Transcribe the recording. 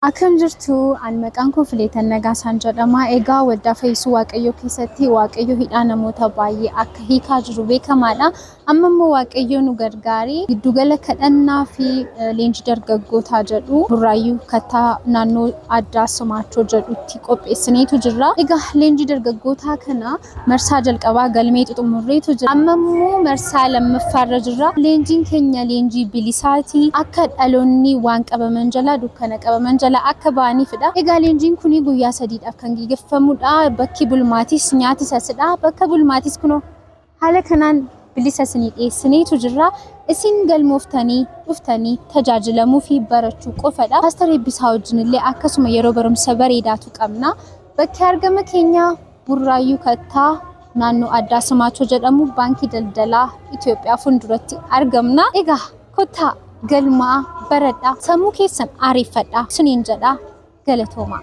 Akkam jirtu? Ani maqaan koo Fileetan Nagaasaan jedhama. Egaa waldaa Fayyisuu Waaqayyoo keessatti Waaqayyo hidhaa namoota baay'ee akka hiikaa jiru beekamaadha. Amma immoo Waaqayyo nu gargaaree giddugala kadhannaa fi leenjii dargaggootaa jedhu Burraayyuu Kattaa naannoo addaa Simaachoo jedhutti qopheessineetu jirra. Egaa leenjii dargaggootaa kana marsaa jalqabaa galmee xumurreetu jira. Amma immoo marsaa lammaffaarra jirra. Leenjiin keenya leenjii bilisaati. Akka dhaloonni waan qabaman jalaa, dukkana qabaman jalaa akka ba'aniifidha. Egaa leenjiin kun guyyaa 3dhaaf kan gaggeeffamudha. Bakki bulmaatis nyaatis asidha. Bakka bulmaatis kunoo haala kanaan bilisa isinii dhiyeessineetu jirra. Isin galmooftanii dhuftanii tajaajilamuu fi barachuu qofadha. Paastar Eebbisaa wajjin illee akkasuma yeroo barumsa bareedaatu qabna. Bakki argama keenyaa Burraayyuu Kattaa naannoo addaa Simaachoo jedhamu Baankii Daldalaa Itoophiyaa fuulduratti argamna. Egaa kottaa galmaa baradhaa, sammuu keessan aareeffadhaa isiniin jedha, galatoomaa.